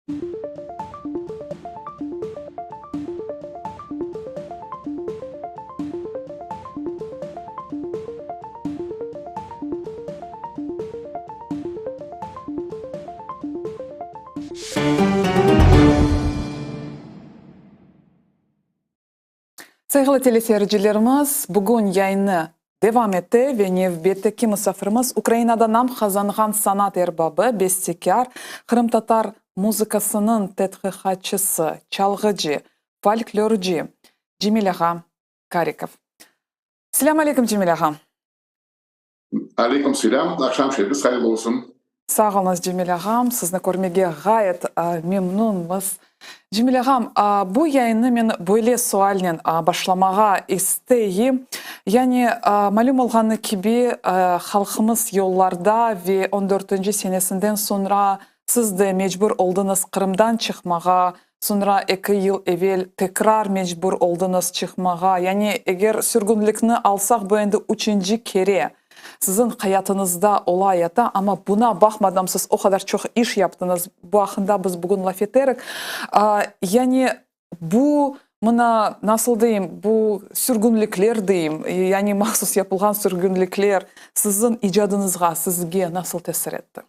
Sayğılı teleseyircilerimiz, bugün yayını devam ete ve nevbetteki musafirimiz Ukrainada nam qazanğan sanat erbabı, bestekâr, qırımtatar muzıkasınıñ tedqiqatçısı, çalğıcı, folklorcı Cemil ağa Karikov. Selâm aleyküm, Cemil ağa. Aleyküm selâm, aqşam şerif hayırlı olsun. Sağ oluñız, Cemil ağam, sizni körmege ğayet memnunmız. Cemil ağam, bu yayınnı men böyle sualnen başlamağa isteyim. Yani, malüm olğanı kibi, halqımız yollarda ve on dörtünci senesinden soñra siz de mecbur oldıñız Qırımdan çıqmağa, Soñra eki yıl evel tekrar mecbur oldıñız çıqmağa. Yani eger sürgünlikni alsaq, bu endi üçünci kere siziñ hayatıñızda ola yata, amma buña baqmadan siz o qadar çoq iş yaptıñız, bu aqqında biz bugün laf eterik. Yani bu, mına, nasıl deyim, bu sürgünlikler deyim, yani mahsus yapılğan sürgünlikler siziñ icadıñızğa, sizge nasıl tesir etti?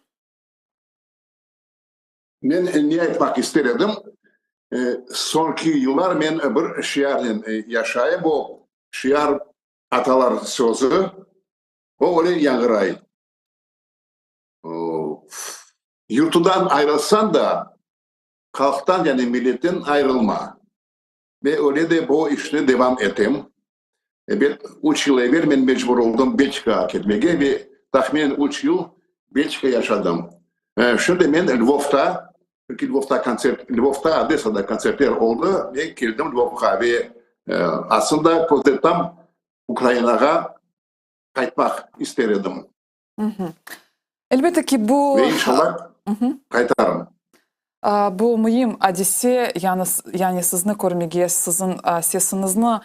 Men ne aytmaq ister edim, soñki yıllar men bir şiarnen yaşayım, o şiar atalar sözü, o öyle yañğıray, Yurtudan ayrılsañ da, halqtan, yani milletten ayrılma. Ve öyle de bu işni devam etem. Ebet, üç yıl evel men mecbur oldım Belçikağa ketmege ve tahminen üç yıl Belçika yaşadım. Şimdi men Lvovda, çünki Lvovda kontsert, Lvovda, Odessada kontsertler oldı, men keldim Lvovğa ve aslında közde tam Ukrainağa qaytmaq ister edim. Elbette ki, bu... Ve inşallah qaytarım. Bu müim adise, yani sizni körmege, siziñ sesiñizni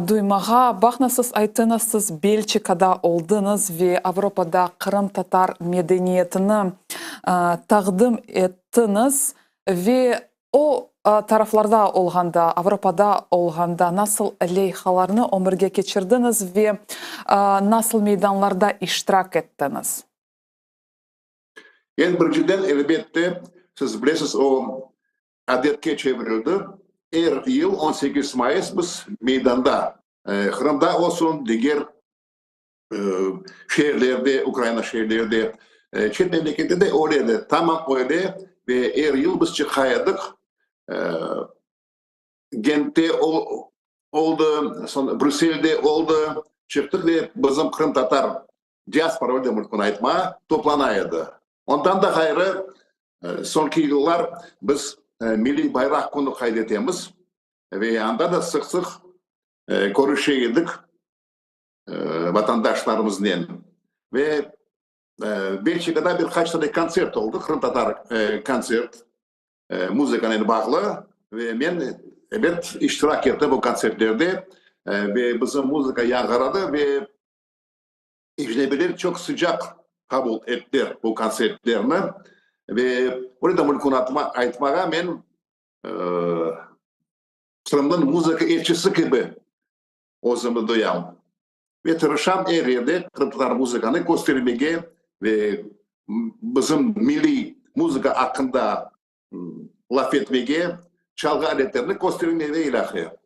duymağa. Baqıñız, siz ayttıñız, siz Belçikada oldıñız ve Avropada qırımtatar medeniyetini taqdim ettiñiz. Ve o taraflarda olğanda, Avropada olğanda nasıl leyhalarnı ömürge keçirdiñiz ve nasıl meydanlarda iştirak ettiñiz? Eñ birinciden, elbette, siz bilesiz, o adetke çevirildi, er yıl on sekiz mayıs biz meydanda, Qırımda olsun, diger şeerlerde, Ukraina şeerlerde, çet memlekette de öyle edi, tamam öyle ve er yıl biz çıqa edik, Gentte oldı, soñ Brüsselde oldı, çıqtıq ve bizim qırımtatar diaspora, öyle de mümkün aytma, toplana edi. Ondan da ğayrı, soñki yıllar biz Milliy bayraq künü qayd etemiz ve anda da sıq-sıq körüşe edik vatandaşlarımıznen. Ve Belçikada bir qaç tane kontsert oldı, qırımtatar kontsert, muzıkanen bağlı ve men, ebet, iştirak ettim bu kontsertlerde ve bizim muzıka yañğıradı ve ecnebiyler çoq sıcaq qabul ettiler bu kontsertlerni ve öyle de mümkün aytmağa, men Qırımnıñ muzıka elçisi kibi özümi duyam ve tırışam er yerde qırımtatar muzıkanı köstermege ve bizim milliy muzıka aqqında laf etmege, çalğı aletlerini köstermege ve ilâhre.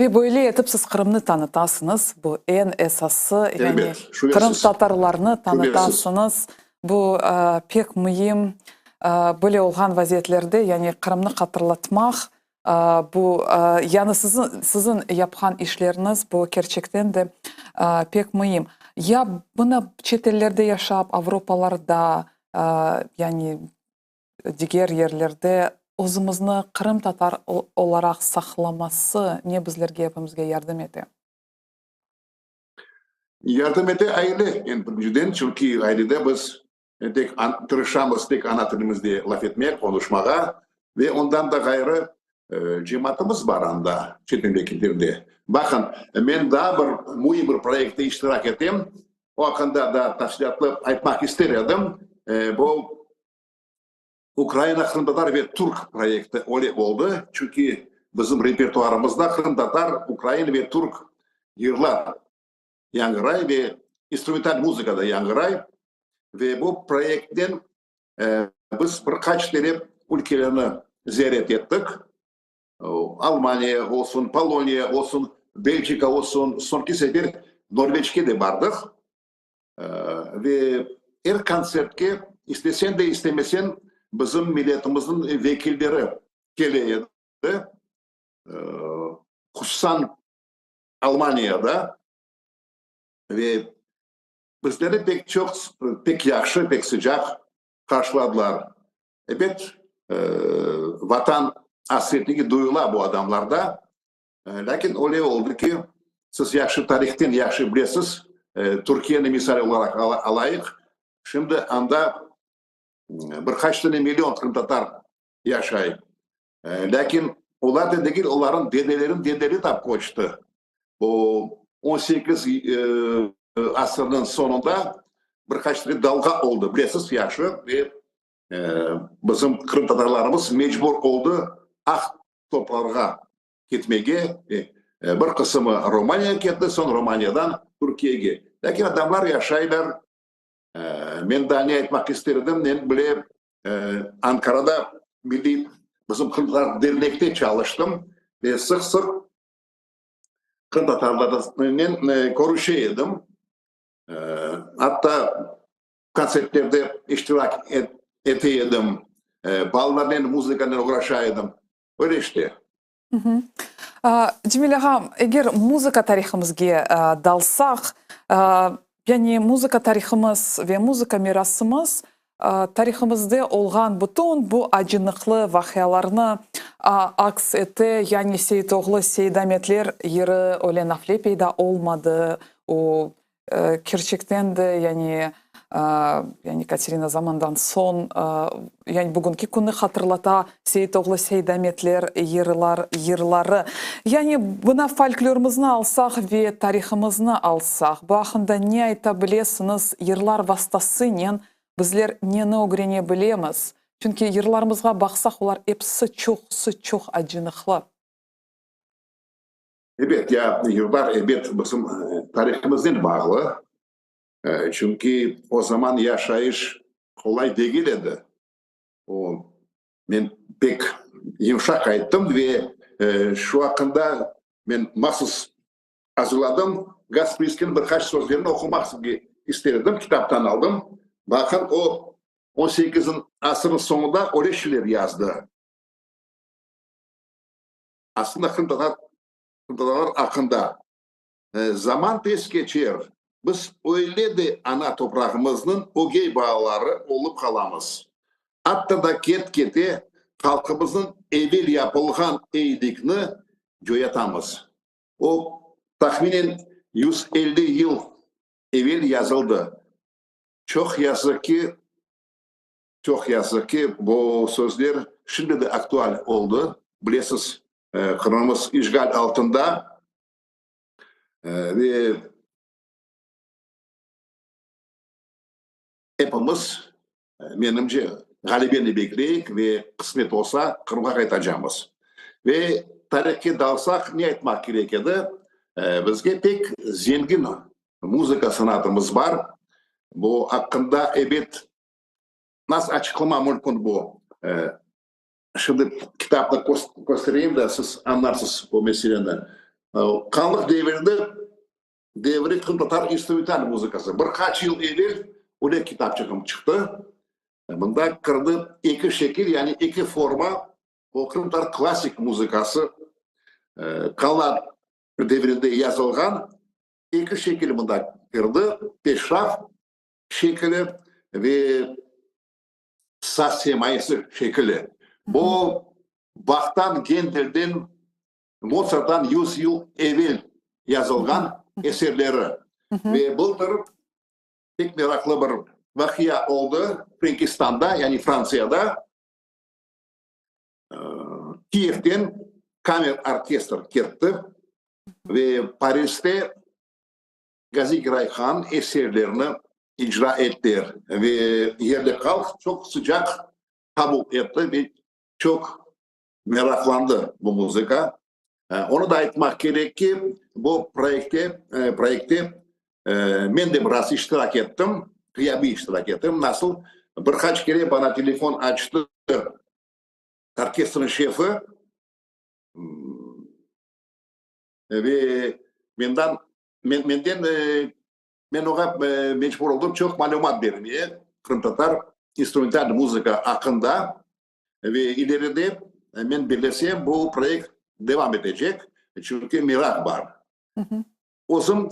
Ve böyle etip siz Qırımnı tanıtasıñız, bu eñ esası, yani qırımtatarlarnı tanıtasıñız, bu pek müim, böyle olğan vaziyetlerde, yani Qırımnı hatırlatmaq, Bu, yani siziñ, siziñ yapqan işleriñiz, bu kerçekten de pek müim. Ya mına çet ellerde yaşap, Avropalarda, yani diger yerlerde özümizni qırımtatar olaraq saqlaması ne bizlerge, epimizge yardım ete? Yardım ete aile, eñ birinciden, çünki ailede biz Tek tırışamız tek ana tilimizde laf etmek, qonuşmağa ve ondan da ğayrı cemaatımız bar anda, çet memleketlerde. Baqın, men daa bir müim bir proyektte iştirak etem, o aqqında daa tafsilâtlı aytmaq ister edim. Bu. Ukraina qırımtatar ve türk proyekti öyle oldı, çünki bizim repertuarımızda qırımtatar, ukrain ve türk yırlar yañğıray ve instrumental muzıka da yañğıray. Ve bu proyektten biz bir qaç kere ülkelerni ziyaret ettik. Almaniya olsun, Poloniya olsun, Belçika olsun, soñki sefer Norveçke de bardıq. Ve er kontsertke, istesen de, istemesen, bizim milletimizniñ vekilleri kele edi, hususan Almaniyada. Ve bizleri pek çoq, pek yahşı, pek sıcaq qarşıladılar. Ebet, Vatan asretligi duyula bu adamlarda, lâkin öyle oldı ki, siz yahşı tarihten yahşı bilesiz, Türkiyeni misal olaraq alayıq, şimdi anda bir qaç tane million qırımtatar yaşay, lâkin olar da degil, olarnıñ dedeleriniñ dedeli tap köçti. O, on sekiz asırnıñ soñunda bir qaç tane dalğa oldı, bilesiz yahşı, ve Bizim qırımtatarlarımız mecbur oldı aq topraqlarğa ketmege, bir qısımı Romaniyağa ketti, soñ Romaniyadan Türkiyege. Lâkin adamlar yaşaylar. Men daa ne aytmaq ister edim, men bile Ankarada milliy bizim qırımtatar dernekte çalıştım ve sıq-sıq qırımtatarlarnen körüşe edim. Atta Kontsertlerde iştirak ete edim, balalarnen muzıkanen oğraşa edim. Öyle işte. Cemil ağa, eger muzıka tarihimizge dalsaq, yani muzıka tarihimiz ve muzıka mirasımız tarihimizde olğan bütün bu acınıqlı vaqialarnı aks ete, yani Seyitoğlu Seydametler yırı öyle nafile peyda olmadı, o Kerçekten de, yani, yani Katerina zamandan soñ, yani bugünki künni hatırlata Seyitoğlu Seydametler yırlar, yırları. Yani buna folklorımıznı alsaq ve tarihımıznı alsaq, bu aqqında ne ayta bilesiñiz, yırlar vastasınen bizler neni ögrene bilemiz? Çünki yırlarımızğa baqsaq, olar episi çoqusı çoq acınıqlı. Ebet, ya yırlar, ebet, bizim tarihimiznen bağlı, çünki o zaman yaşayış qolay degil edi. O, men pek yımşaq ayttım ve şu aqqında men mahsus azırladım, Gasprinskiyniñ bir qaç sözlerini oqumaq sizge ister edim, kitaptan aldım. Baqın, o, on sekizinci asırnıñ soñunda öyle şeyler yazdı. Aslında qırımtatar, qırımtatarlar aqqında zaman tez keçer, biz öyle de ana toprağımıznıñ ögey balaları olıp qalamız. Atta da ket-kete halqımıznıñ evel yapılğan eyilikni coyatamız. O, tahminen 150 yıl evel yazıldı. Çoq yazıq ki, Çoq yazıq ki, bu sözler şimdi de aktual oldı. Bilesiz, Qırımımız işğal altında ve epimiz, menimce, ğalebeni bekleyik ve qısmet olsa, Qırımğa qaytacamız. Ve tarihke dalsaq, ne aytmaq kerek edi, bizge pek zengin muzıka sanatımız bar. Bu aqqında, ebet, Nasıl açıqlama mümkün bu? Şimdi kitapnı köstereyim de, siz añlarsız bu meseleni. Hanlıq devirinde devri qırımtatar instrumental muzıkası. Bir qaç yıl evel öyle kitapçığım çıqtı. Mında kirdi eki şekil, yani eki forma, o qırımtatar klassik muzıkası, Qala devirinde yazılğan eki şekil mında kirdi, peşraf şekili ve saz semayısı şekili. Bu Bachtan, Gendelden, Motsarttan yüz yıl evel yazılğan eserleri. Ve bıltır pek meraqlı bir vaqia oldı Frenkistanda, yani Frantsiyada. Kiyevden kamer orkestr ketti ve Pariste Gazi Giray Han eserlerini icra ettiler ve yerli halq çoq sıcaq. Qabul etti ve çoq meraqlandı bu muzıka. Onı da aytmaq kerek ki, bu proyekte, proyektte men de biraz iştirak ettim, ğıyabiy iştirak ettim. Nasıl? Bir qaç kere bana telefon açtı orkestrniñ şefi ve mendan, menden Men oña mecbur oldım çoq malümat bermeye qırımtatar instrumental muzıka aqqında ve ileride, men bellesem, bu proyekt devam etecek, çünki meraq bar. Özüm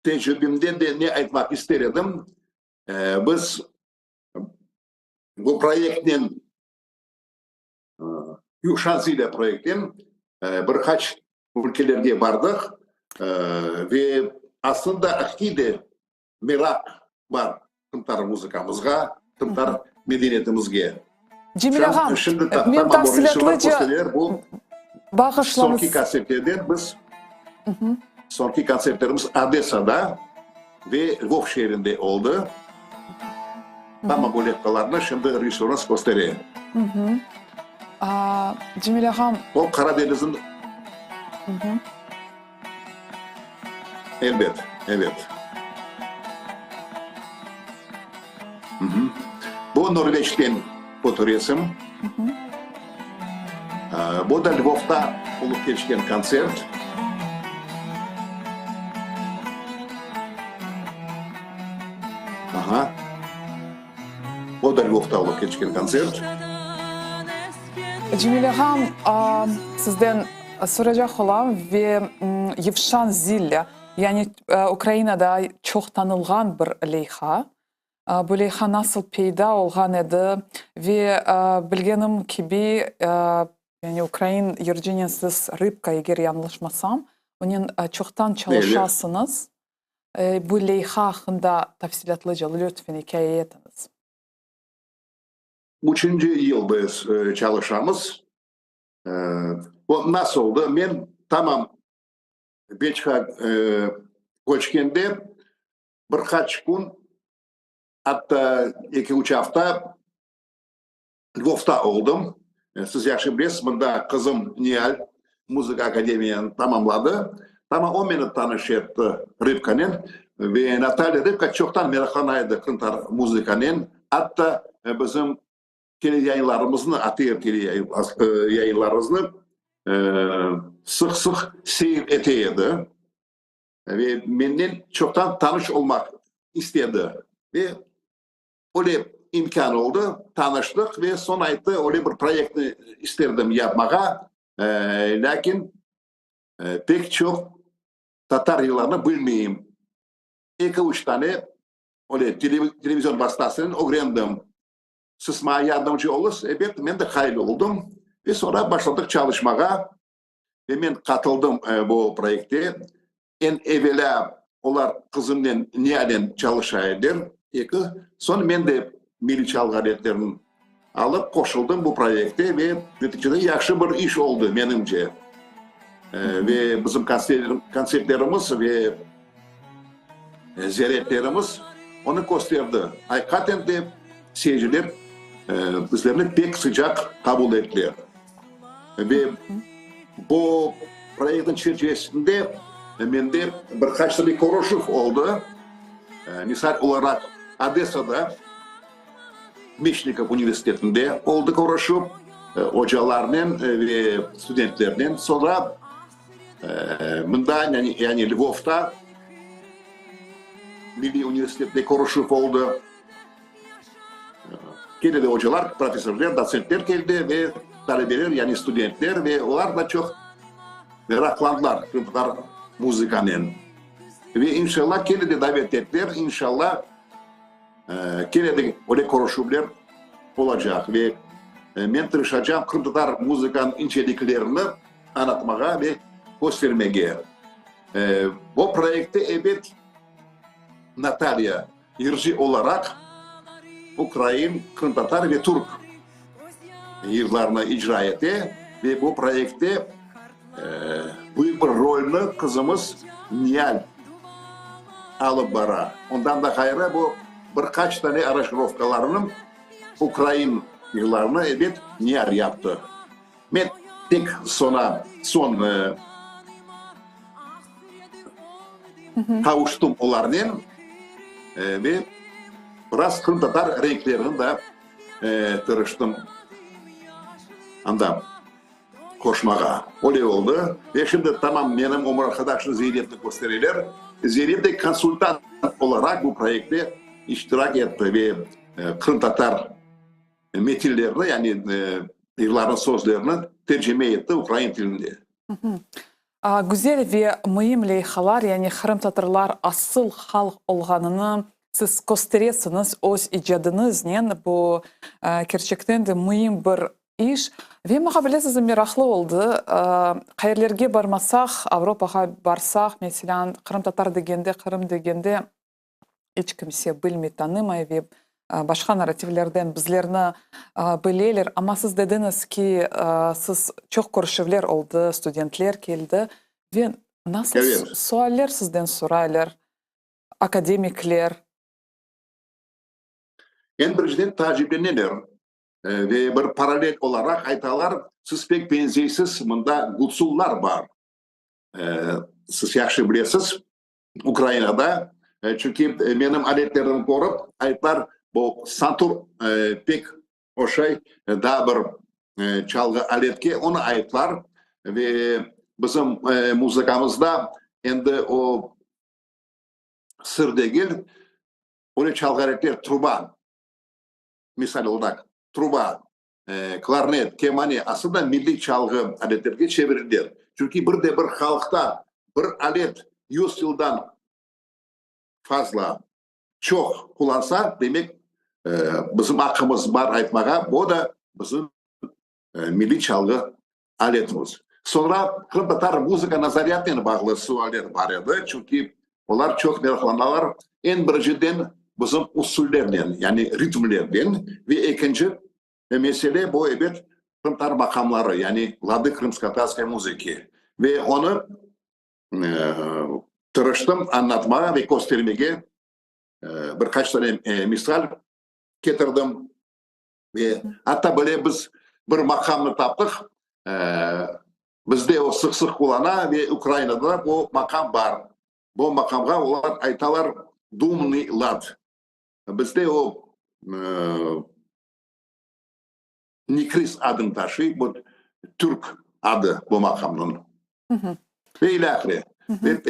tecrübemden de ne aytmaq ister edim, biz bu proyektnen, Yuvşan proyekten bir qaç ülkelerge bardıq ve aslında aqiqiy de meraq bar qırımtatar muzıkamızğa, qırımtatar medeniyetimizge. Cemil ağam, men tafsilâtlıca bu bağışlañız. Soñki kontsertlerden biz, soñki kontsertlerimiz Odessada ve Lvov şeerinde oldı. Tamam bu levhalarnı şimdi rejissörımız köstere. Cemil ağam. O Qara deñizniñ. Elbet, evet. Bu Norveçten fotoresim. Bu da Lvovda olıp keçken kontsert. Aha. O da Lvovda olıp keçken kontsert. Cemil ağam, sizden soracaq olam ve Yevşan Zillâ, yani Ukrainada çoq tanılğan bir leyha. Bu leyha nasıl peyda olğan edi ve bilgenim kibi, yani ukrain yırcınen siz Rıbka, eger yañlışmasam, onen çoqtan çalışasıñız. Bu leyha aqqında tafsilâtlıca lütfen ikâye etiñiz. Üçünci yıl biz çalışamız. O nasıl oldı? Men tamam Belçikağa köçkende bir qaç kün, atta eki-üç afta Lvovda oldım. Siz yahşı bilesiz, mında qızım Nial muzıka akademiyanı tamamladı. Tamam o meni tanış etti Rıbkanen. Ve Natalya Rıbka çoqtan meraqlana edi qırımtatar muzıkanen. Atta bizim teleyayınlarımıznı, ATR teleyayınlarımıznı sıq-sıq seyir ete edi. Ve menden çoqtan tanış olmaq istedi. Ve öyle imkân oldı, tanıştıq ve soñ ayttı, öyle bir proyektni isterdim yapmağa, lâkin pek çoq tatar yırlarını bilmeyim. Eki-üç tane öyle televizion vastasınen ögrendim. Siz maña yardımcı olursız, ebet, men de qail oldım. Ve soñra başladıq çalışmağa. Ve men qatıldım bu proyektke. Eñ evelâ olar qızımnen Nialen çalışa ediler, eki. Soñ men de milliy çalğı aletlerini alıp qoşuldım bu proyektke ve neticede yahşı bir iş oldı, menimce. Ve bizim kontsertlerimiz ve ziyaretlerimiz onı kösterdi. Aqiqaten de seyirciler bizlerni pek sıcaq qabul ettiler. Ve bu proyektniñ çerçivesinde mende bir qaç tane körüşüv oldı. Misal olaraq, Odessada Meçnikov universitetinde oldı körüşüv ocalarnen ve studentlernen. Soñra mında, yani Lvovda Milliy universitetinde körüşüv oldı. Kene de ocalar, professorlar, dotsentler keldi ve talebeler, yani studentler ve olar da çoq meraqlandılar qırımtatar muzıkanen. Ve inşallah kene de davet ettiler, inşallah kene de öyle körüşüvler olacaq. Ve men tırışacağım qırımtatar muzıkanıñ inceliklerini añlatmağa ve köstermege. Bu proyektte, ebet, Natalya Yırcı olaraq ukrain, qırımtatar ve türk yırlarını icra ete ve bu proyektte büyük bir rolni qızımız Nial alıp bara. Ondan da ğayrı, bu bir qaç tane aranjirovkalarını ukrain. Yırlarnı, ebet, Niyar yaptı. Men tek soña, soñ qavuştım olarnen ve biraz qırımtatar renklerini da tırıştım anda qoşmağa. Öyle oldı. Ve şimdi tamam menim ömür arqadaşım Zeynepni köstereler. Zeynep de konsultant olaraq bu proyektte iştirak etti ve qırımtatar metinlerini, yani yırlarnıñ sözlerini tercime etti ukrain tilinde. Güzel ve müim leyhalar, yani qırımtatarlar asıl halq olğanını siz kösteresiñiz öz icadıñıznen, bu kerçekten de müim bir iş. Ve maña bilesiz, meraqlı oldı, qayerlerge barmasaq, Avropağa barsaq, meselâ, qırımtatar degende, Qırım degende, iç kimse bilmey, tanımay ve başqa narrativlerden bizlerni bileler. Amma siz dediñiz ki, siz çoq körüşüvler oldı, studentler keldi ve nasıl sualler sizden soraylar, akademikler? Eñ birinciden taacipleneler ve bir parallel olaraq aytalar, siz pek benzeysiz, mında gutsullar bar. Siz yahşı bilesiz, Ukrainada, çünki menim aletlerimni körip, aytlar, bu santur pek oşay daa bir çalğı aletke, onı aytlar ve bizim muzıkamızda endi o sır degil, öyle çalğı aletler, truba, misal olaraq, truba, klarnet, kemane, aslında milliy çalğı aletlerge çevirildiler. Çünki bir de bir halqta bir alet yüz yıldan fazla, çoq qullansa, demek, bizim aqqımız bar aytmağa, bu da bizim milliy çalğı aletimiz. Soñra qırımtatar muzıka nazariyatınen bağlı sualler bar edi, çünki olar çoq meraqlanalar, eñ birinciden, bizim usullernen, yani ritmlerden, ve ekinci mesele, bu, ebet, qırımtatar maqamları, yani ladı krımskotatarskoy muzıki. Ve onı tırıştım añlatmağa ve köstermege, bir qaç tane misal ketirdim. Ve atta böyle biz bir maqamnı taptıq, bizde o sıq-sıq qullana ve Ukrainada da bu maqam bar. Bu maqamğa olar aytalar dumnıy lad. Bizde o Nikriz adını taşıy, bu türk adı bu maqamnıñ. Ve ilâhre. Ve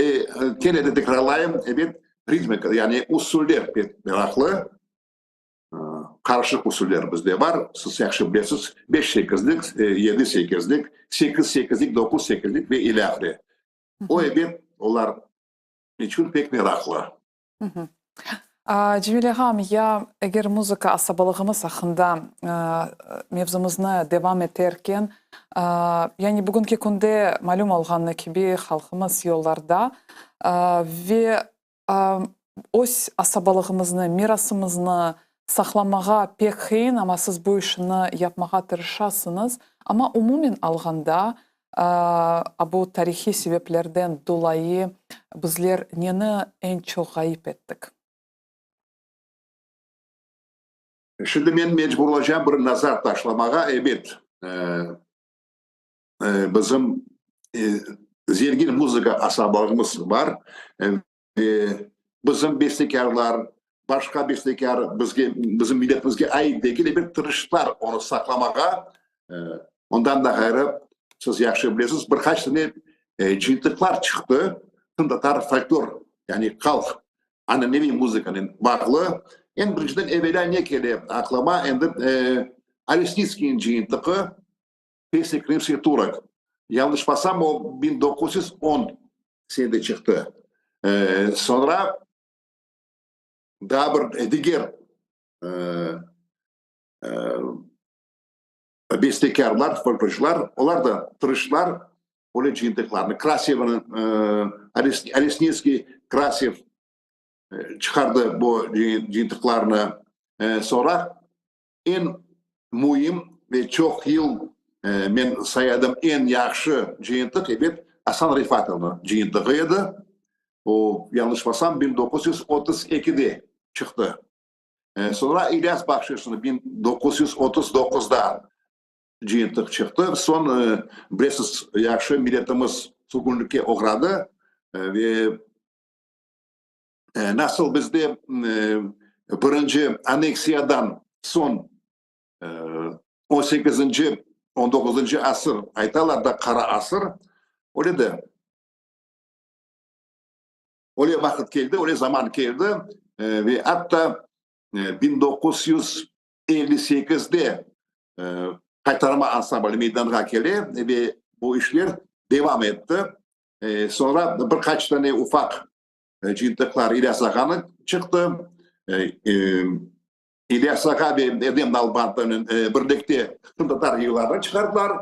kene de tekrarlayım, ebet, ritmika, yani usuller pek meraqlı. Qarışıq usuller bizde bar, siz yahşı bilesiz, beş sekizlik, yedi sekizlik, sekiz sekizlik, doquz sekizlik ve ilâhre. O, ebet, olar içün pek meraqlı. Cemile ağam, ya eger muzıka asabalığımız aqqında mevzumıznı devam eterken, yani bugünki künde malüm olğanı kibi halqımız yollarda ve Öz asabalığımıznı, mirasımıznı saqlamağa pek qıyın, amma siz bu işni yapmağa tırışasıñız. Amma umumen alğanda, bu tarihiy sebeplerden dolayı bizler neni eñ çoq ğayıp ettik? Şimdi men mecbur olacağım bir nazar taşlamağa, ebet, Bizim zengin muzıka asabalığımız bar ve bizim bestekârlar, başqa bestekâr bizge, bizim milletimizge ait degil, ebet, tırıştılar onı saqlamağa. Ondan da ğayrı, siz yahşı bilesiz, bir qaç tane cıyıntıqlar çıqtı, qırımtatar folklor, yani halq ananeviy muzıkanen bağlı. Eñ birinciden, evelâ ne kele aqlıma, endi Olesnitskiyniñ cıyıntığı, Pesni krımskih turok. Yañlışmasam, o 1910 senede çıqtı. Soñra daa bir diger bestekârlar, folklorcılar, olar da tırıştılar öyle cıyıntıqlarnı. Krasevniñ, Olesnitskiy, Krasev çıqardı bu cıyıntıqlarnı. Soñra Eñ müim ve çoq yıl men sayadım eñ yahşı cıyıntıq, ebet, Asan Refatovnıñ cıyıntığı edi. O, yañlışmasam, 1932-de çıqtı. Soñra İlyas Bahşışnıñ 1939da cıyıntıq çıqtı. Soñ, bilesiz, yahşı milletimiz sürgünlikke oğradı ve nasıl bizde birinci anneksiyadan soñ on sekizinci, on doquzıncı asır aytalar da qara asır, öyle de öyle vaqıt keldi, öyle zaman keldi ve atta 1958-de Qaytarma ansambli meydanğa kele ve bu işler devam etti. Soñra bir qaç tane ufaq cıyıntıqlar İlyas ağanıñ çıqtı. İlyas ağa ve Edem Nalbantovnen birlikte qırımtatar yırlarını çıqardılar.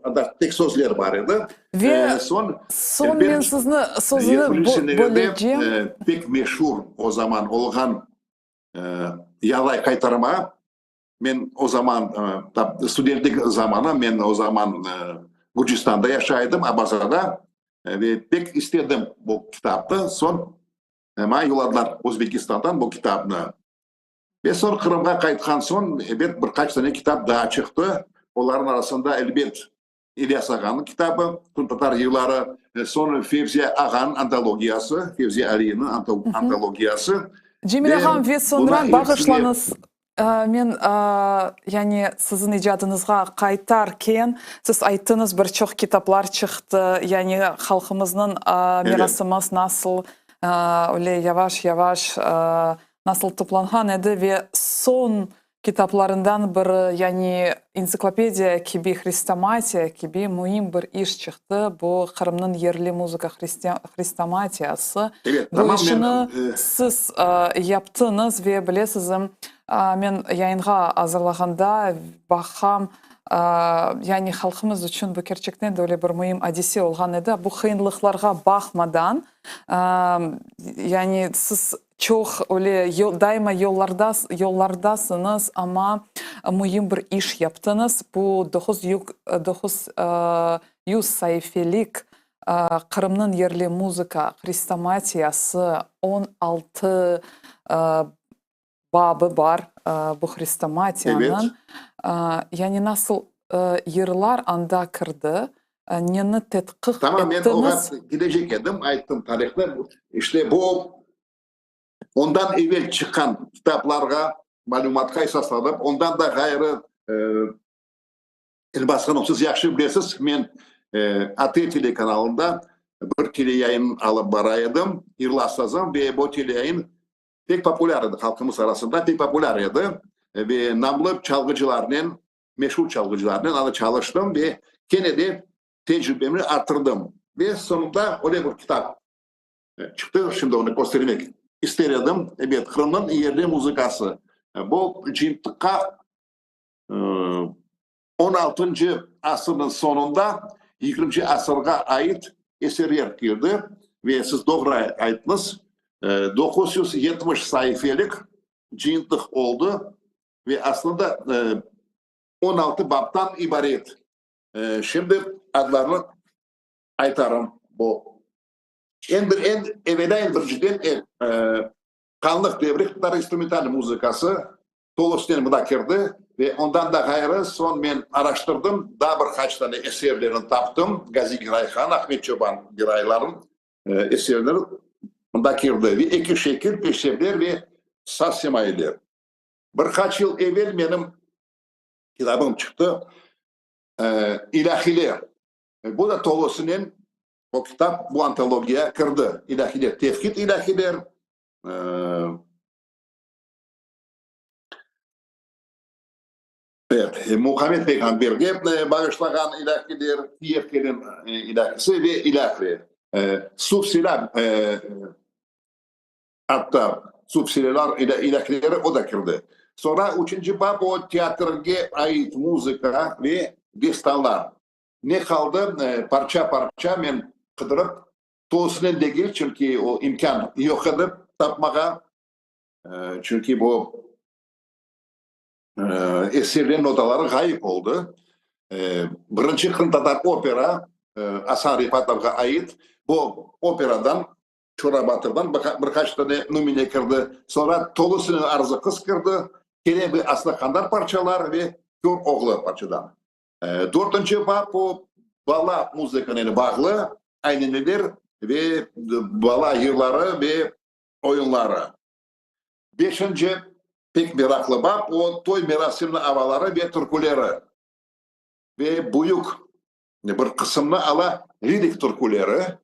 Anda tek sözler bar edi. Ve soñ soñ men sizni sözüni bölecem. Pek meşur o zaman olğan Yalay qaytarma. Men o zaman, studentlik zamanı, men o zaman Gürcistanda yaşay edim, Abazada, ve pek istedim bu kitapnı. Soñ maña yolladılar Özbekistandan bu kitapnı. Ve soñ Qırımğa qaytqan soñ, ebet, bir qaç dane kitap daa çıqtı. Olarnıñ arasında, elbet, İlyas ağanıñ kitabı, Qırımtatar yırları, soñ Fevzi ağanıñ antologiyası, Fevzi Aliyevniñ antologiyası. Cemil ağam, ve soñra, bağışlañız, men, yani, siziñ icadıñızğa qaytarken, siz ayttıñız, bir çoq kitaplar çıqtı, yani, halqımıznıñ mirasımız nasıl öyle yavaş-yavaş nasıl toplanğan edi ve soñ kitaplarından biri, yani entsiklopediya kibi, hrestomatiya kibi müim bir iş çıqtı, bu Qırımnıñ yerli muzıka hrestomatiyası. Bu işni siz yaptıñız ve bilesizim, men yayınğa azırlağanda baqam, yani halqımız içün bu kerçekten de öyle bir müim adise olğan edi. Bu qıyınlıqlarğa baqmadan, yani siz Çoq öyle daima yollarda yollardasıñız, amma müim bir iş yaptıñız. Bu 900 saifelik Qırımnıñ yerli muzıka hrestomatiyası, 16 babı bar bu hrestomatiyanıñ. Yani nasıl yırlar anda kirdi, neni tedqiq Tamam, men oña ettiñiz? kelecek edim, ayttım tarihnı. İşte bu ondan evel çıqqan kitaplarğa, malümatqa esaslanıp, ondan da ğayrı, Elbas hanım, siz yahşı bilesiz, men AT telekanalında bir teleyayın alıp bara edim, Yırla sazım, ve bu teleyayın pek populâr edi, halqımız arasında pek populâr edi ve namlı çalğıcılarnen, meşur çalğıcılarnen anda çalıştım ve kene de tecribemni arttırdım. Ve soñunda öyle bir kitap çıqtı, şimdi onı köstermek ister edim. Ebet, Qırımnıñ yerli muzıkası. Bu cıyıntıqqa on altıncı asırnıñ soñunda yigirminci asırğa ait eserler kirdi ve siz doğru ayttıñız, 970 saifelik cıyıntıq oldı ve aslında 16 baptan ibaret. Şimdi adlarını aytarım. Bu eñ bir, eñ evelâ, eñ birinciden Hanlıq devri qıtalar instrumental muzıkası tolusınen mında kirdi ve ondan da ğayrı soñ men araştırdım, daa bir qaç tane eserlerini taptım, Gazi Giray han, Ahmet Çoban Giraylarnıñ eserleri mında kirdi ve eki şekil, peşrevler ve saz semailer. Bir qaç yıl evel menim kitabım çıqtı, İlâhiler. Bu da tolusınen o kitap, bu antologiya kirdi. İlâhiler, tevhid ilâhiler, evet, Muhammed peyğamberge bağışlağan ilâhiler, kiyev kelin ilâhisi ve ilâhre. Suv-silâ, atta suv-silâlar ilâhileri o da kirdi. Soñra üçünci bab o teatrge ait muzıka ve destanlar. Ne qaldı, parça-parça men qıdırıp, tolusınen degil, çünki o imkân yoq edi tapmağa, çünki bu eserler notaları ğayıp oldı. Birinci qırımtatar opera Asan Refatovğa ait, bu operadan. Çora Batırdan bir qaç tane nümüne kirdi, soñra tolusınen Arzı qız kirdi, kene bir Aslı Qandar parçalar ve Kör oğlu parçadan. Dörtünci bap o bala muzıkanen bağlı, ayneneler ve bala yırları ve oyunları. Beşinci pek meraqlı bap o toy merasimli avaları ve türküleri ve büyük bir qısımnı ala lirik türküleri.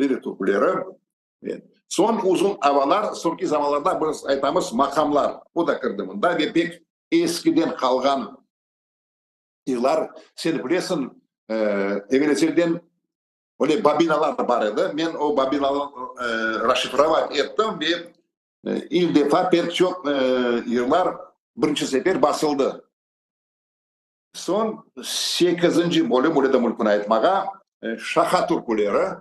Lirik türküleri. Soñ uzun avalar, soñki zamanlarda biz aytamız maqamlar, o da kirdi mında ve pek eskiden qalğan yırlar. Sen bilesiñ, evel-ezelden öyle bobinalar bar edi. Men o bobinalarnı raşifrovat ettim ve ilk defa pek çoq yırlar birinci sefer basıldı. Soñ sekizinci bölüm, öyle de mümkün aytmağa, şaha türküleri,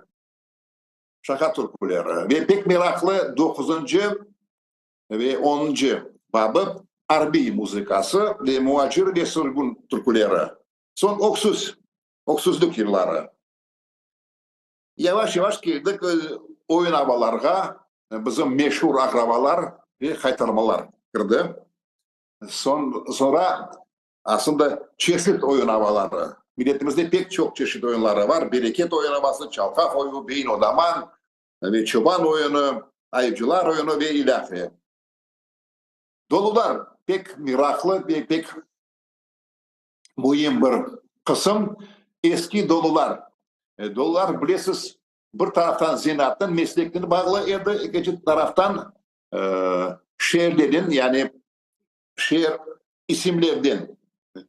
şaha türküleri ve pek meraqlı doquzıncı ve onuncı babı arbiy muzıkası ve muacir ve sürgün türküleri. Soñ öksüz, öksüzlük yırları. Yavaş-yavaş keldik oyun avalarğa, bizim meşur aqrabalar ve qaytarmalar kirdi. Soñ, soñra aslında çeşit oyun avaları, milletimizde pek çoq çeşit oyunları bar, Bereket oyun avası, Çalqaq oyu, Beyin odaman ve Çoban oyunı, Ayıcılar oyunı ve ilâhre. Dolular pek meraqlı ve pek müim bir qısım. Eski dolular. Dolular, bilesiz, bir taraftan zenaattan, mesleknen bağlı edi, ekinci taraftan şeerlerden, yani şeer isimlerden,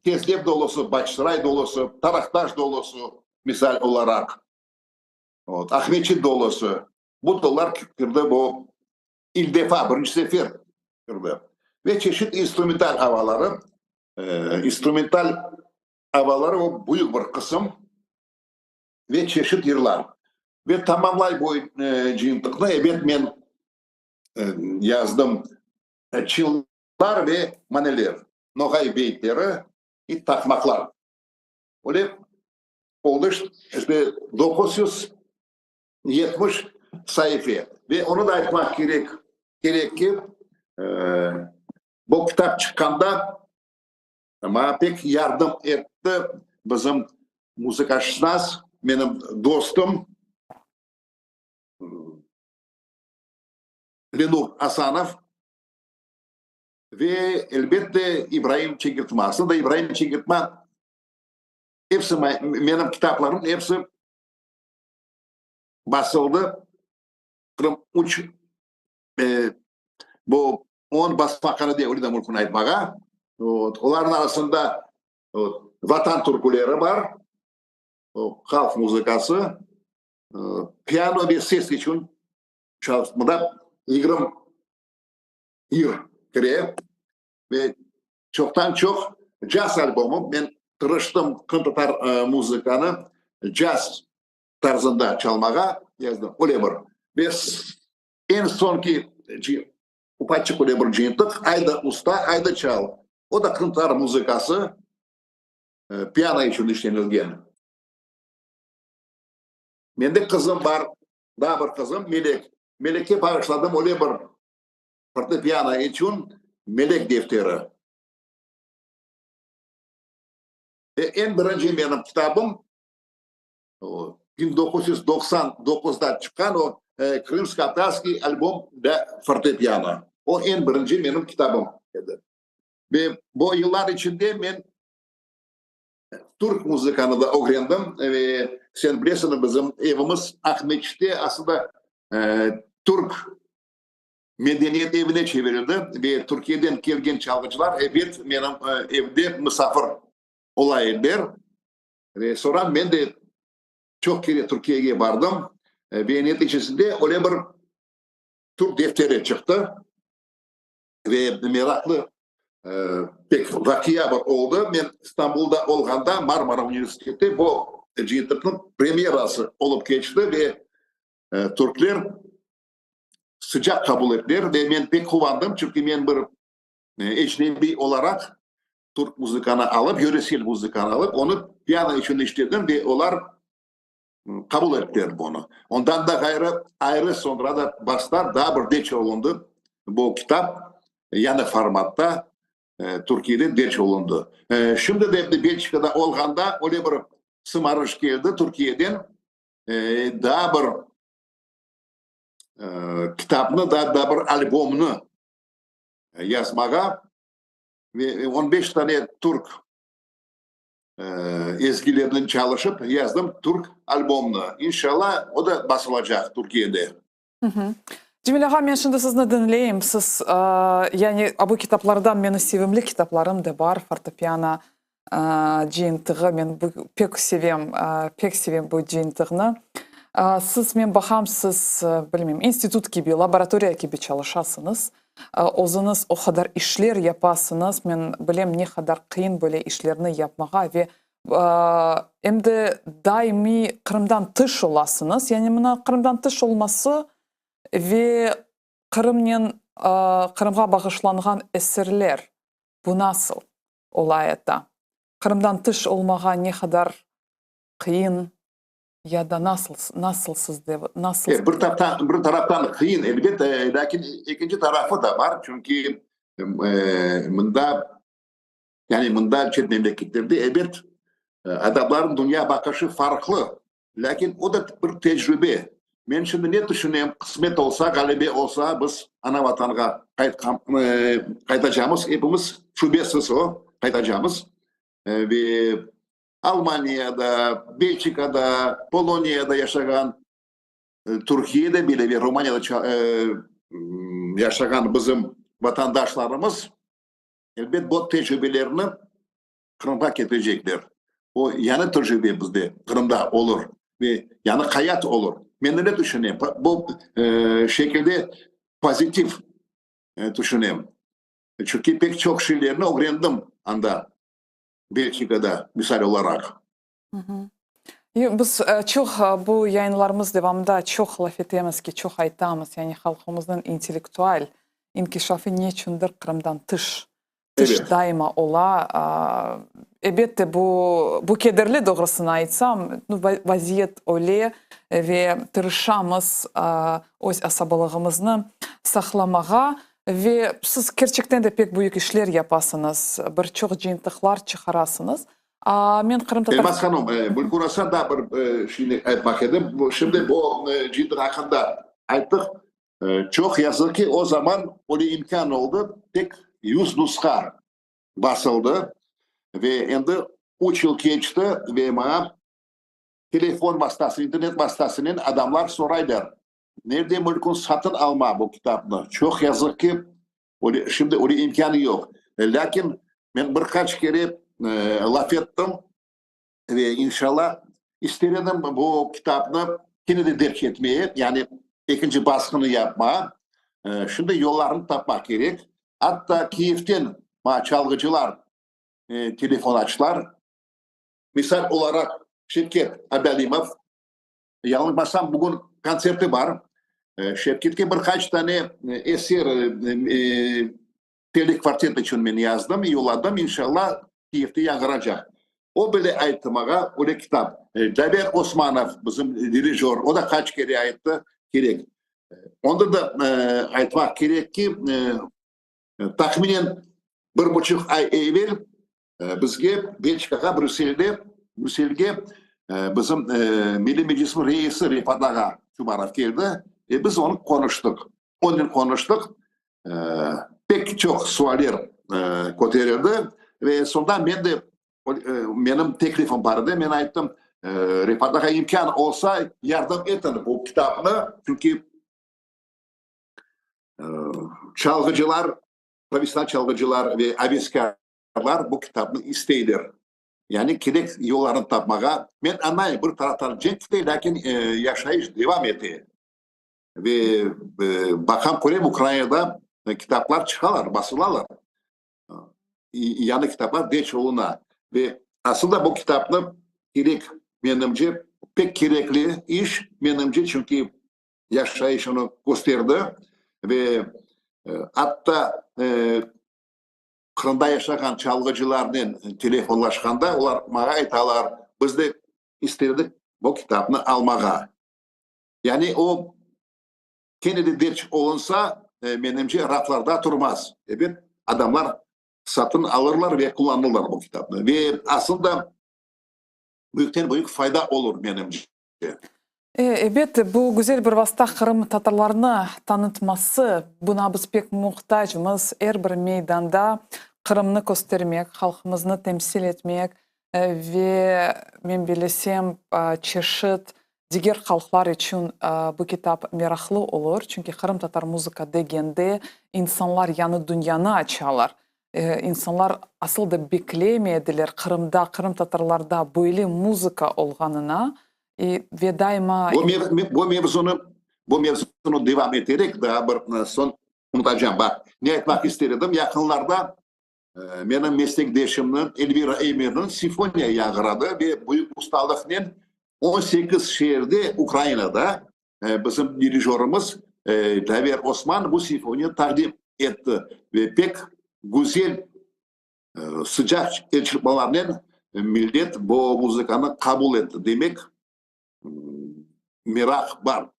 Kezlev dolusı, Bağçasaray dolusı, Taraqtaş dolusı, misal olaraq, Aqmeçit dolusı, bu dolular kirdi, bu ilk defa, birinci sefer kirdi. Ve çeşit instrumental avaları, instrumental avaları o büyük bir qısım ve çeşit yırlar. Ve tamamlay bu cıyıntıqnı, ebet, men yazdım Çınlar ve maneler, Noğay beyitleri i taqmaqlar. Öyle oldı, işte, 970 saife. Ve onı da aytmaq kerek, kerek ki, bu kitap çıqqanda maña pek yardım etti bizim muzıkaşınas, menim dostum, Lenur Asanov ve, elbette, İbraim Çekirtma. Aslında İbraim Çekirtma episi menim kitaplarım episi basıldı. Qırım üç bu on basmaqhanede, öyle de mümkün aytmağa. Olarnıñ arasında Vatan türküleri bar, halq muzıkası, piano ve ses içün Mında 20 yır kire ve çoqtan-çoq caz albomı, men tırıştım qırımtatar muzıkanı caz tarzında çalmağa, yazdım öyle bir. Ve eñ soñki ufaçıq öyle bir cıyıntıq, Ayda usta, ayda çal. O da qırımtatar muzıkası, piano içün işlenilgen. Mende qızım bar, daa bir qızım, Melek. Melekke bağışladım öyle bir fortepiano içün Melek defteri. Ve eñ birinci menim kitabım, o, 1999-da çıqqan o Krımsko-tatarskiy albom dla fortepiano. O eñ birinci menim kitabım edi. Ve bu yıllar içinde men Türk muzıkanı da ögrendim ve sen bilesiñ, bizim evimiz Aqmeçitte aslında türk medeniyet evine çevirildi ve Türkiyeden kelgen çalğıcılar ebet menim evde misafir ola ediler. Ve soñra men de çoq kere Türkiyege bardım ve neticesinde öyle bir türk defteri çıqtı. Ve meraqlı pek vaqia bir oldı. Men İstanbulda olğanda Marmara universitette bu cıyıntıqnıñ premyerası olıp keçti ve türkler sıcaq qabul ettiler ve men pek quvandım, çünki men bir ecnebiy olaraq türk muzıkanı alıp, yöresel muzıkanı alıp, onı piano içün işledim ve olar. Qabul ettiler bunı. Ondan da ğayrı, ayrı soñra da bastılar, daa bir derc olundı bu kitap, yañı formatta Türkiyede derc olundı. Şimdi de endi Belçikada olğanda öyle bir sımarış keldi Türkiyeden, daa bir kitapnı, daa bir albomnı yazmağa ve on beş tane türk Ezgilernen çalışıp yazdım türk albomnı. İnşallah, o da basılacaq Türkiyede. Cemil ağa, men şimdi sizni diñleyim. Siz, yani, bu kitaplardan meni sevimli kitaplarım da bar, fortepiano cıyıntığı, men pek sevem, pek sevem bu cıyıntığını. Siz, men baqam, siz, bilmeyim, institut kibi, laboratoriya kibi çalışasıñız. Özüñiz o qadar işler yapasıñız, men bilem ne qadar qıyın böyle işlerni yapmağa ve em de daimiy Qırımdan tış olasıñız. Yani mına Qırımdan tış olması ve Qırımnen, Qırımğa bağışlanğan eserler, bu nasıl ola ayata? Qırımdan tış olmağa ne qadar qıyın? Ya da nasıl, nasıl sizde, nasıl? Bir taraftan, bir taraftan qıyın, elbet, lâkin ekinci tarafı da bar, çünki mında, yani mında çet memleketlerde, ebet, adamlarnıñ dünya baqışı farqlı, lâkin o da bir tecrübe. Men şimdi ne tüşünem, qısmet olsa, ğalebe olsa, biz ana-Vatanğa qaytqan, qaytacamız, epimiz, şübesiz o, qaytacamız ve Almaniyada, Belçikada, Poloniyada yaşağan, Türkiyede bile ve Romaniyada yaşağan bizim vatandaşlarımız, elbet, bu tecrübelerni Qırımğa ketirecekler. O yañı tecrübe bizde, Qırımda olur ve yañı hayat olur. Men öyle tüşünem, bu şekilde pozitiv tüşünem. Çünki pek çoq şeylerni ögrendim anda. Belçikada, misal olaraq. Biz çoq bu yayınlarımız devamında çoq laf etemiz ki, çoq aytamız, yani halqımıznıñ intellektual inkişafı neçündir Qırımdan tış, tış daima ola. Ebette, bu, bu kederli, doğrusını aytsam, vaziyet öyle ve tırışamız öz asabalığımıznı saqlamağa. Ve siz kerçekten de pek büyük işler yapasıñız, bir çoq cıyıntıqlar çıqarasıñız. A, men qırımtatar. Elmaz hanım, Gülkurasan daa bir şeyni aytmaq edim. Şimdi bu cıyıntıq aqqında ayttıq. Çoq yazıq ki, o zaman öyle imkân oldı, tek 100 nusha basıldı. Ve endi üç yıl keçti ve maña telefon vastası, internet vastasınen adamlar soraylar, Nerde mülkün satın alma bu kitapnı? Çoq yazıq ki, öyle, şimdi öyle imkânı yoq. Lâkin men bir qaç kere laf ettim ve inşallah ister edim bu kitapnı kene de derc etmeye, yani ekinci basqını yapmağa. Şimdi yollarını tapmaq kerek. Atta Kiyevden maña çalğıcılar telefon açtılar. Misal olaraq, Şevket Abâlimov, Yañılmasam, bugün kontserti bar. Şevketke bir qaç tane eser telli kvartet içün men yazdım, yolladım, inşallah, Kiyevde yañğıracaq. O bile ayttı maña, öyle kitap. Dlâver Osmanov, bizim dirijör, o da qaç kere ayttı, kerek. Onda da aytmaq kerek ki, tahminen bir buçuq ay evel Bizge Belçikağa, Brüsselde, Brüsselge bizim Milliy Meclisniñ reisi Refat ağa Çubarov keldi ve biz onı qonuştıq. Onen qonuştıq, pek çoq sualler köterildi ve soñda men de, menim teklifim bar edi, men ayttım, Refat ağa, imkân olsa, yardım etiñ bu kitapnı, çünki çalğıcılar, professional çalğıcılar ve aveskârlar bu kitapnı isteyler. Yani kerek yollarını tapmağa. Men añlayım, bir taraftan cenk kete, lâkin yaşayış devam ete. Ve baqam, körem, Ukrainada kitaplar çıqalar, basılalar. Yañı kitaplar derc oluna. Ve aslında bu kitapnı kerek, menimce, pek kerekli iş, menimce, çünki yaşayış onı kösterdi ve atta Qırımda yaşağan çalğıcılarnen telefonlaşqanda, olar maña aytalar, biz de isterdik. bu kitapnı almağa. Yani o kene de derc olunsa, menimce, raflarda turmaz. Ebet, adamlar satın alırlar ve qullanırlar bu kitapnı. Ve aslında büyükten-büyük fayda olur, menimce. Ebet, bu güzel bir vasta qırımtatarlarnı tanıtması, buna biz pek muhtacmız, er bir meydanda Qırımnı köstermek, halqımıznı temsil etmek ve, men bilesem, çeşit diger halqlar içün bu kitap meraqlı olur, çünki qırımtatar muzıka degende insanlar yañı dünyanı açalar. İnsanlar asıl da beklemey ediler Qırımda, qırımtatarlarda böyle muzıka olğanına ve daima. Bu mevzunı, bu mevzunı devam eterek daa bir soñ unutacağım. Baq, ne aytmaq ister edim, yaqınlarda menim meslekdeşimniñ, Elvira Emirniñ simfoniya yañğıradı ve büyük ustalıqnen 18 şeerde Ukrainada Bizim dirijörımız Daver Osman bu simfoniyanı taqdim etti ve pek güzel, sıcaq elçırpmalarnen millet bu muzıkanı qabul etti. Demek, meraq bar,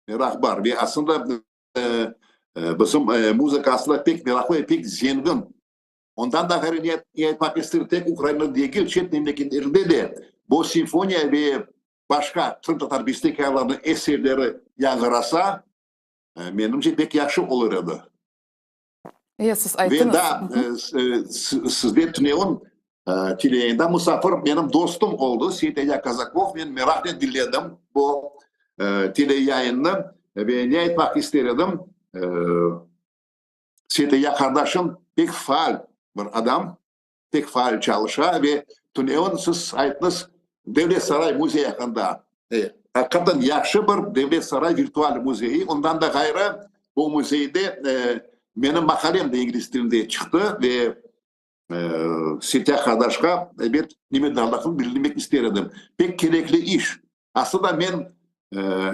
meraq bar ve aslında bizim muzıka aslında pek meraqlı ve pek zengin. Ondan da ğayrı ne aytmaq isterim, tek Ukrainada degil, çet memleketlerinde de bu simfoniya ve başqa qırımtatar bestekârlarınıñ eserleri yañğırasa, menimce, pek yahşı olur edi. E, siz aytıñız. Ve daa sizde tünevin teleyayında musafir menim dostum oldı, Seyit-Aya Kazakov. Men meraqnen diñledim bu teleyayınnı ve ne aytmaq ister edim, Seyit-Aya qardaşım pek faal bir adam. pek faal çalışa ve tünevin siz ayttıñız Devlet Saray müzeyi aqqında. Aqiqaten yahşı bir Devlet Saray virtual müzeyi. Ondan da ğayrı, bu müzeyde menim maqalem de ingliz tilinde çıqtı ve Setya qardaşqa, ebet, minnetdarlığımnı bildirmek ister edim. Pek kerekli iş. Aslında men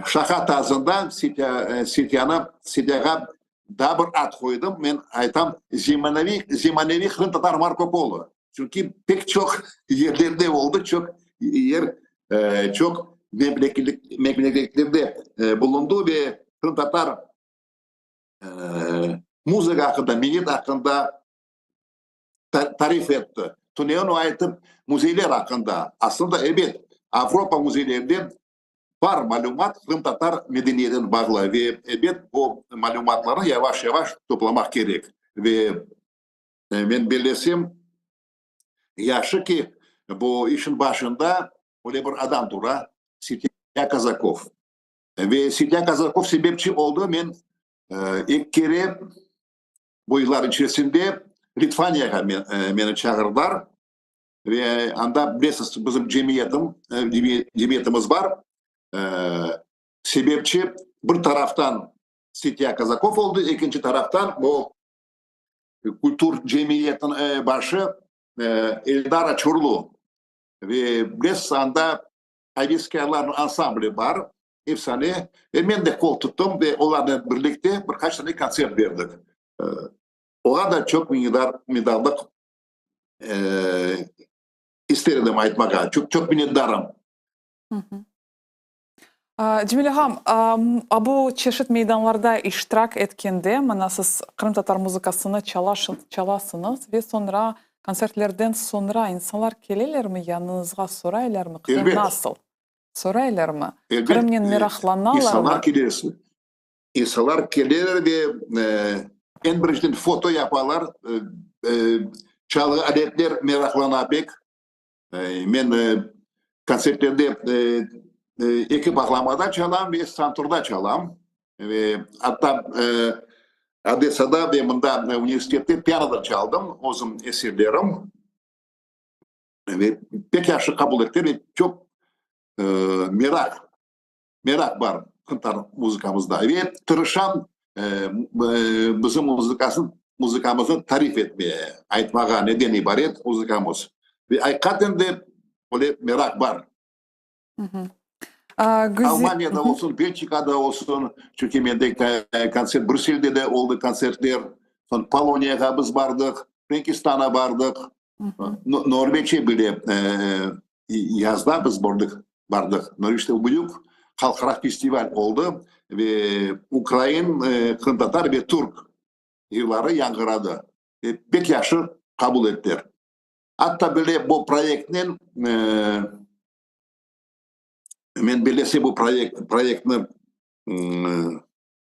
şaqa tarzında Setyanı, Setyağa daa bir ad qoydım, men aytam, zemaneviy, zemaneviy qırımtatar Marko Polo. Çünki pek çoq yerlerde oldı, çoq yer, çoq memleketlerde bulundı ve qırımtatar muzıka aqqında, millet aqqında tarif etti. Tünevin o aytıp müzeyler aqqında. Aslında, ebet, Avropa müzeylerinde bar malümat qırımtatar medeniyetinen bağlı ve, ebet, bu malümatlarnı yavaş-yavaş toplamaq kerek. Ve men bellesem, yahşı ki, bu işin başında öyle bir adam tura, Setya Kazakov. Ve Setya Kazakov sebepçi oldı, men eki kere Bu yıllar içerisinde Litvaniyağa meni çağırdılar ve anda, bilesiz, bizim cemiyetim, cemiyetimiz bar. Sebepçi bir taraftan Setya Kazakov oldı, ekinci taraftan bu kültür cemiyetiniñ başı Eldara Çurlu. Ve bilesiz, anda aveskârlarnıñ ansambli bar, Efsane. Ve men de qol tuttım ve olarnen birlikte bir qaç tane kontsert berdik. Oğa da çoq minnetdar, minnetdarlıq ister edim aytmağa. Çoq, çoq minnetdarım. Cemil ağam, a bu çeşit meydanlarda iştirak etkende, mına siz qırımtatar muzıkasını çalasıñız ve soñra kontsertlerden soñra insanlar kelelermi yanıñızğa, soraylarmı, Qırım nasıl? Soraylarmı? Qırımnen meraqlanalarmı? İnsanlar kele, insanlar keleler ve eñ birinciden foto yapalar, çalğı aletler meraqlana pek. Men kontsertlerde eki bağlamada çalam ve santurda çalam. Ve atta Odessada ve mında universitette pianoda çaldım, özüm eserlerim. Ve pek yahşı qabul ettiler ve çoq meraq, meraq bar qırımtatar muzıkamızda. Ve tırışam bizim muzıkasını, muzıkamıznı tarif etmeye, aytmağa, neden ibaret muzıkamız. Ve aqiqaten de öyle meraq bar. Almaniyada olsun, Belçikada olsun, çünki mende kontsert Brüsselde de oldı kontsertler, soñ Poloniyağa biz bardıq, Frenkistana bardıq, Norveçe bile yazda biz bardıq. bardıq. Norveçte büyük halqara festival oldı ve ukrain, qırımtatar ve türk yırları yañğıradı. Ve pek yahşı qabul ettiler. Atta bile bu proyektnen, men bellesem bu proyektni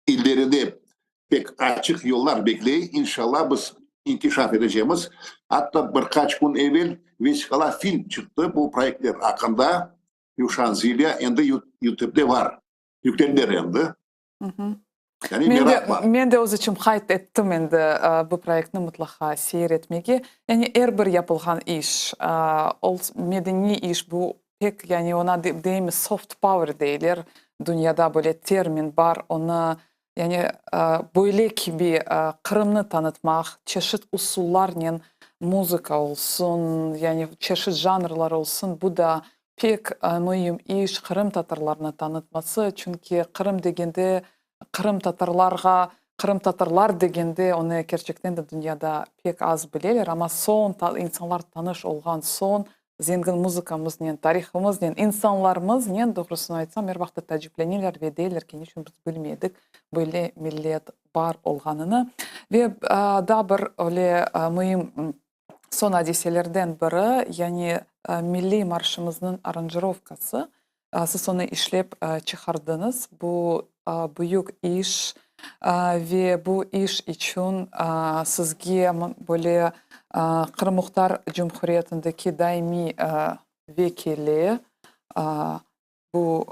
İleride pek açıq yollar bekley, inşallah biz inkişaf etecemiz. Atta bir qaç kün evel vesiqala film çıqtı bu proyektler aqqında, Yuşan Zilya, endi YouTubede bar, yüklendiler endi. Yani meraq bar. Men de öz içün qayd ettim endi bu proyektni mıtlaqa seyir etmege. Yani er bir yapılğan iş, medeniy iş, bu Pek, yani ona deymiz soft power deyler, dünyada böyle termin bar, onı, yani böyle kibi Qırımnı tanıtmaq çeşit usullarnen, muzıka olsun, yani çeşit janrlar olsun, bu da pek müim iş, qırımtatarlarnı tanıtması, çünki Qırım degende, qırımtatarlarğa, qırımtatarlar degende, onı kerçekten de dünyada pek az bileler, amma soñ, insanlar tanış olğan soñ, Zengin muzıkamıznen, tarihımıznen, insanlarımıznen, doğrusını aytsam, er vaqıt taacipleneler ve deyler ki, niçün biz bilmedik böyle millet bar olğanını. Ve daa bir öyle müim soñ adiselerden biri, yani milliy marşımıznıñ aranjirovkası, siz onı işlep çıqardıñız, bu büyük iş ve bu iş içün sizge böyle Qırım Muhtar Cumhuriyetindeki daimiy vekili, bu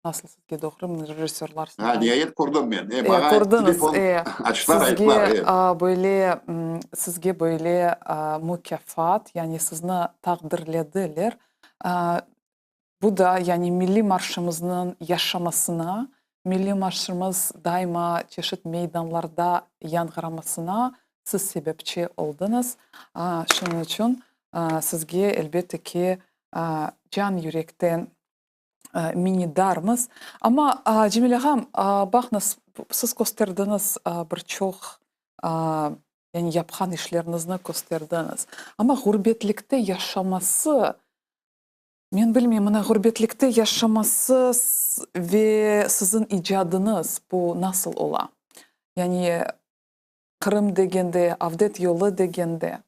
nasıl sizge doğru rejissörlar? Ha, niayet kördim men. E, maña telefon açtılar, ayttılar. Sizge böyle, sizge böyle mukâfat, yani sizni taqdirlediler. Bu da, yani milliy marşımıznıñ yaşamasına, milliy marşımız daima çeşit meydanlarda yañğıramasına siz sebepçi oldıñız. Şunıñ içün sizge, elbette ki, can yürekten minnetdarmız. Amma, Cemil ağam, baqıñız, siz kösterdiñiz bir çoq, yani yapqan işleriñizni kösterdiñiz. Amma ğurbetlikte yaşaması Men bilmeyim, mına ğurbetlikte yaşaması ve siziñ icadıñız bu nasıl ola? Yani Qırım degende, Avdet yolu degende.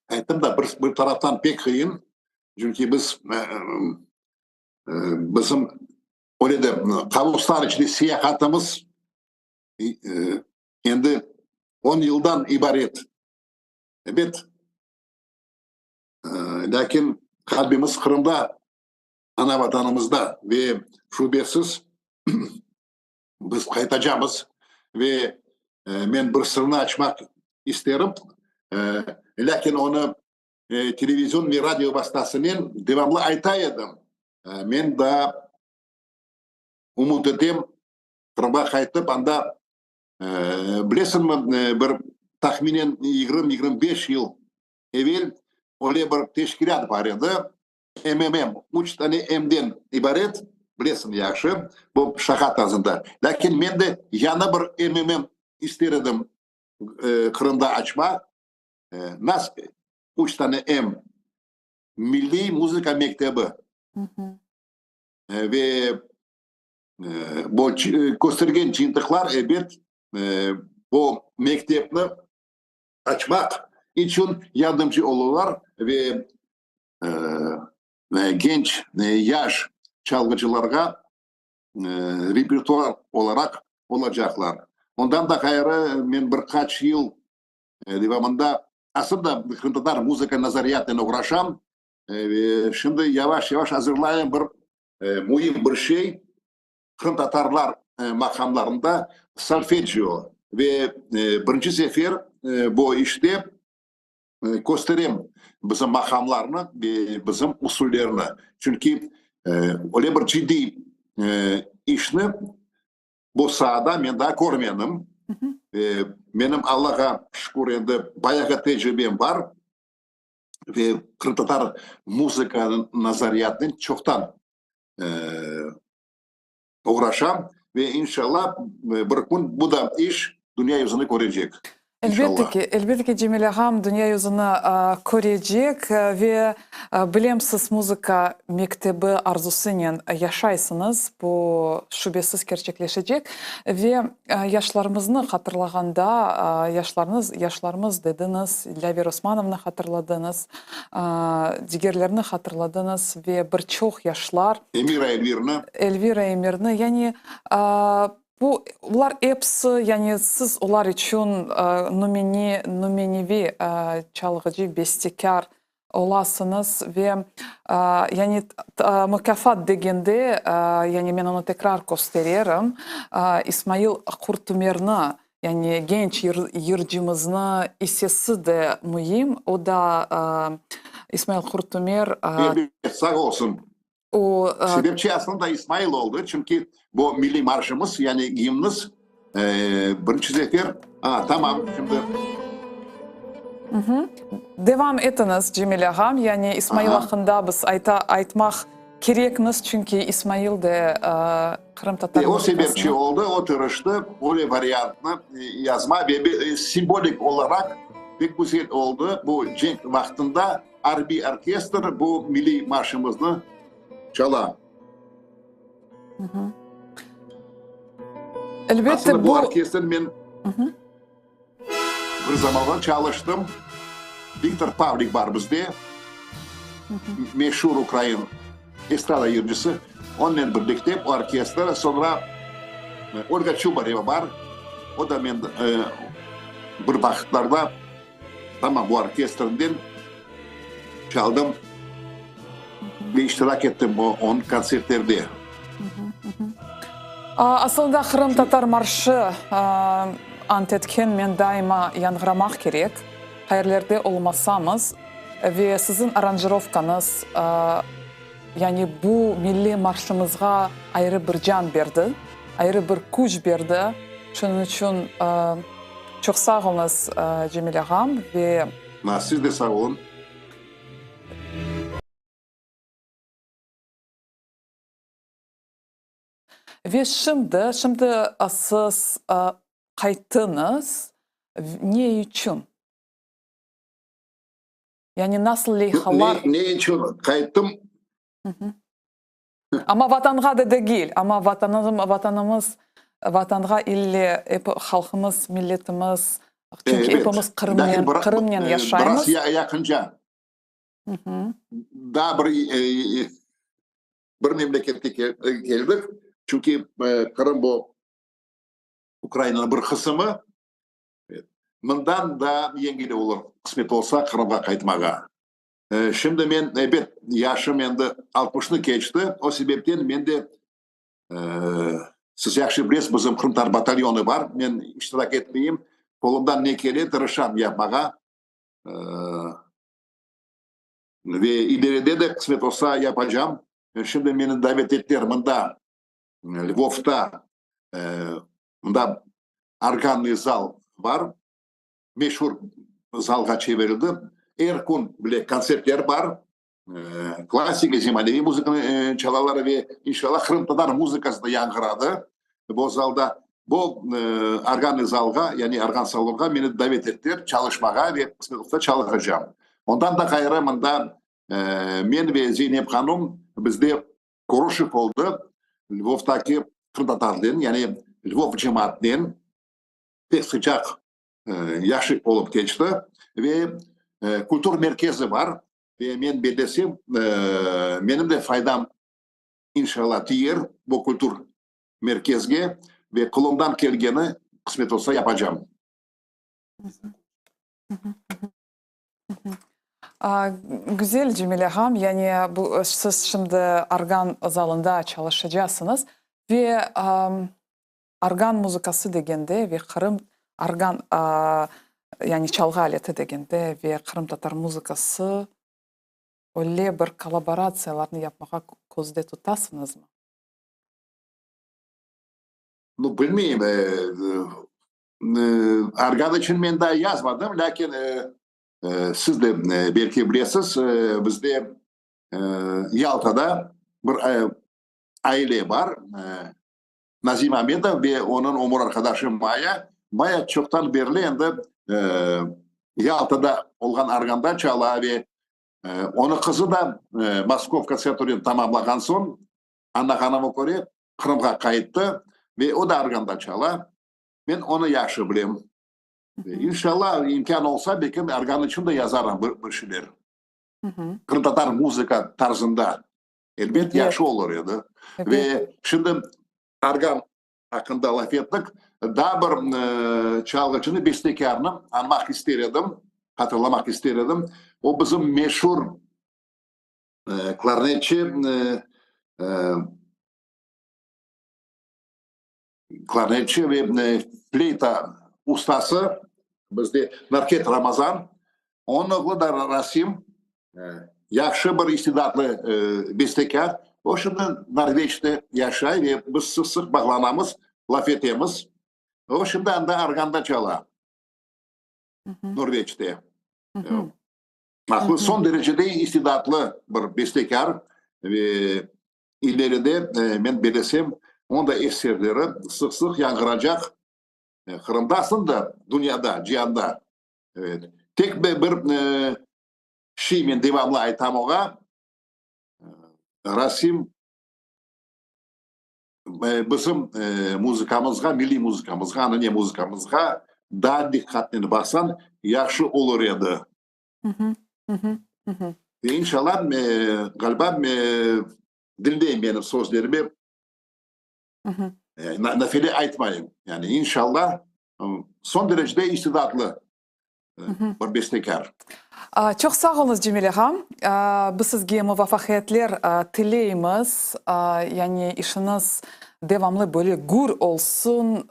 Ayttım da, bir taraftan pek qıyın, çünki biz, bizim öyle de qavuslar içinde seyahatımız Endi on yıldan ibaret. Ebet, lâkin qalbimiz Qırımda, ana Vatanımızda ve şübesiz biz qaytacamız. Ve men bir sırnı açmaq isterim, lâkin onı televizion ve radio vastasınen devamlı ayta edim. Men daa ümüt etem, Qırımğa qaytıp, anda, bilesiñmi, bir tahminen yigirmi, 25 yıl evel öyle bir teşkilât bar edi, MMM, üç tane M-den ibaret, bilesiñ yahşı, bu şaqa tarzında. Lâkin men de yañı bir MMM ister edim Qırımda açmaq, nasıl üç tane M? Milliy muzıka mektebi. Ve Bu köstergen cıyıntıqlar, ebet, bu mektepni açmaq içün yardımcı olurlar ve genç, yaş çalğıcılarğa repertuar olaraq olacaqlar. Ondan da ğayrı, men bir qaç yıl devamında aslında qırımtatar muzıka nazariyatınen oğraşam ve şimdi yavaş-yavaş azırlayım bir Müim bir şey, qırımtatarlar maqamlarında solfeccio ve birinci sefer bu işte kösterem bizim maqamlarnı ve bizim usullerni. Çünki öyle bir ciddiy işni bu saada men daa körmedim. Menim, Allağa şükür, endi bayağı tecribem bar. Ve qırımtatar muzıka nazariyatınen çoqtan oğraşam ve inşallah bir kün bu da iş dünya yüzüni körecek. Elbette ki, elbette ki, Cemil ağam dünya yüzüni körecek ve bilem siz muzıka mektebi arzusınen yaşaysıñız, bu şübesiz kerçekleşecek. Ve yaşlarımıznı hatırlağanda, yaşlarnız, yaşlarımız dediñiz, Lâver Osmanovnı hatırladıñız, digerlerni hatırladıñız ve bir çoq yaşlar. Emira Elvirni. Elvira Emirni, yani Bu, bular episi, yani siz olar içün numeni, numeneviy çalğıcı, bestekâr olasıñız ve yani mukâfat degende, yani men onı tekrar köstererim, İsmail Qurtümerni, yani genç yırcımıznı issesi de müim, o da İsmail Qurtümer. Elbet, sağ olsun. O, Sebepçi aslında İsmail oldı, çünki bu milliy marşımız, yani gimniz, birinci sefer, a, tamam, şimdi. Devam etiñiz, Cemil ağam, yani İsmail aqqında biz ayta, aytmaq kerekmiz, çünki İsmail de qırımtatar O sebepçi oldı, o tırıştı, öyle variantnı yazma ve simbolik olaraq pek güzel oldı bu cenk vaqtında. Arbiy orkestr bu milliy marşımıznı çala. Elbette, Aslında bu orkestr men bir zamanlar çalıştım. Viktor Pavlik bar bizde, meşur ukrain estrada yırcısı. Onnen birlikte bu orkestr, soñra Olga Çubareva bar, o da men bir vaqıtlarda Tamam, bu orkestrden çaldım ve iştirak ettim onıñ kontsertlerde. Asılında qırımtatar marşı ant etken men daima yañğıramaq kerek, qayerlerde olmasamız ve siziñ aranjirovkañız, yani bu milliy marşımızğa ayrı bir can berdi, ayrı bir küç berdi. Şunıñ içün çoq sağ oluñız, Cemil ağam, ve. Siz de sağ oluñ. Ve şimdi, şimdi siz qayttıñız, ne içün? Yani nasıl leyhalar? Ne, ne içün qayttım? Amma vatanğa da degil, amma vatanım, vatanımız, vatanğa ille ep halqımız, milletimiz, çünki Ebet. epimiz Qırımnen, Qırımnen yaşaymız. Biraz yaqınca. Daa bir bir memleketke keldik, çünki Qırım bu Ukrainanıñ bir qısımı. Mından daa yengil olur, qısmet olsa, Qırımğa qaytmağa. Şimdi men, ebet, yaşım endi altmışnı keçti, o sebepten men de, siz yahşı bilesiz, bizim qırımtatar batalyonı bar, men iştirak etmeyim, qolumdan ne kele, tırışam yapmağa. Ve ileride de, qısmet olsa, yapacam. Şimdi meni davet ettiler mında, Lvovda, mında organnıy zal bar, meşur zalğa çevirildi. Er kün bile kontsertler bar, klassik ve zemaneviy muzıkanı çalalar ve inşallah qırımtatar muzıkası da yañğıradı bu zalda. Bu organnıy zalğa, yani organ salonğa meni davet ettiler çalışmağa ve qısmet olsa çalışacağım. Ondan da ğayrı mında men ve Zeynep hanum bizde körüşüv oldı Lvovdaki qırımtatarnen, yani Lvov cemaatnen pek sıcaq, yahşı olıp keçti ve kültür merkezi bar ve men bellesem, menim de faydam inşallah tiyer bu kültür merkezge ve qolumdan kelgeni, qısmet olsa, yapacam. Güzel, Cemile ağam, yani bu siz şimdi organ zalında çalışacasıñız ve organ muzıkası degende ve qırım organ, yani çalğı aleti degende ve qırımtatar muzıkası öyle bir kollaboratsiyalarnı yapmağa közde tutasıñızmı? Nu, bilmeyim, organ içün men daa yazmadım, lâkin siz de belki bilesiz, bizde Yaltada bir aile bar, Nazim Ametov ve onıñ ömür arqadaşı Maya. Maya çoqtan berli endi. Yaltada olğan organda çala ve onıñ qızı da Moskov konservatoriyını tamamlağan soñ, añlağanıma köre, Qırımğa qayttı ve o da organda çala. Men onı yahşı bilem. İnşallah, imkân olsa, belki organ içün de yazarım bir şeyler. Qırımtatar muzıka tarzında. Elbet, yahşı olur edi. Ve şimdi organ aqqında laf ettik. Daa bir çalğıcını, bestekârnı añmaq ister edim, hatırlamaq ister edim. O bizim meşur klarnetçi, klarnetçi ve fleyta ustası bizde Narket Ramazan. Onıñ oğlu da Rasim, yahşı bir istidatlı bestekâr. O şimdi Norveçte yaşay ve biz sıq-sıq bağlanamız, laf etemiz. O şimdi anda organda çala, Norveçte. Aqlı, soñ derecede istidatlı bir bestekâr ve ileride, men belesem, onıñ da eserleri sıq-sıq yañğıracaq Qırımda, aslında dünyada, cianda. Evet. Tek bir şey men devamlı aytam oña, Rasim, bizim muzıkamızğa, milliy muzıkamızğa, anane muzıkamızğa daa diqqatnen baqsañ, yahşı olur edi. Ve inşallah, ğaliba, diñley menim sözlerimi, nafile aytmayım. Yani inşallah, soñ derecede istidatlı bir bestekâr. Çoq sağ oluñız, Cemil ağa. Biz sizge muvafaqiyetler tileymiz. Yani işiñiz devamlı böyle gür olsun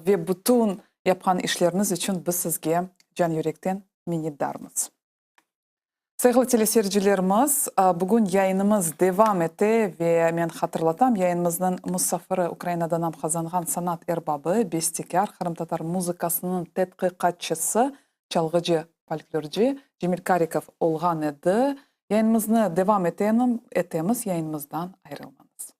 ve bütün yapqan işleriñiz içün biz sizge can-yürekten minnetdarmız. Sayğılı teleseyircilerimiz, bugün yayınımız devam ete ve men hatırlatam, yayınımıznıñ musafiri Ukrainada nam qazanğan sanat erbabı, bestekâr, qırımtatar muzıkasınıñ tedqiqatçısı, çalğıcı, folklorcı Cemil Karikov olğan edi. Yayınımıznı devam etemiz, yayınımızdan ayrılmañız.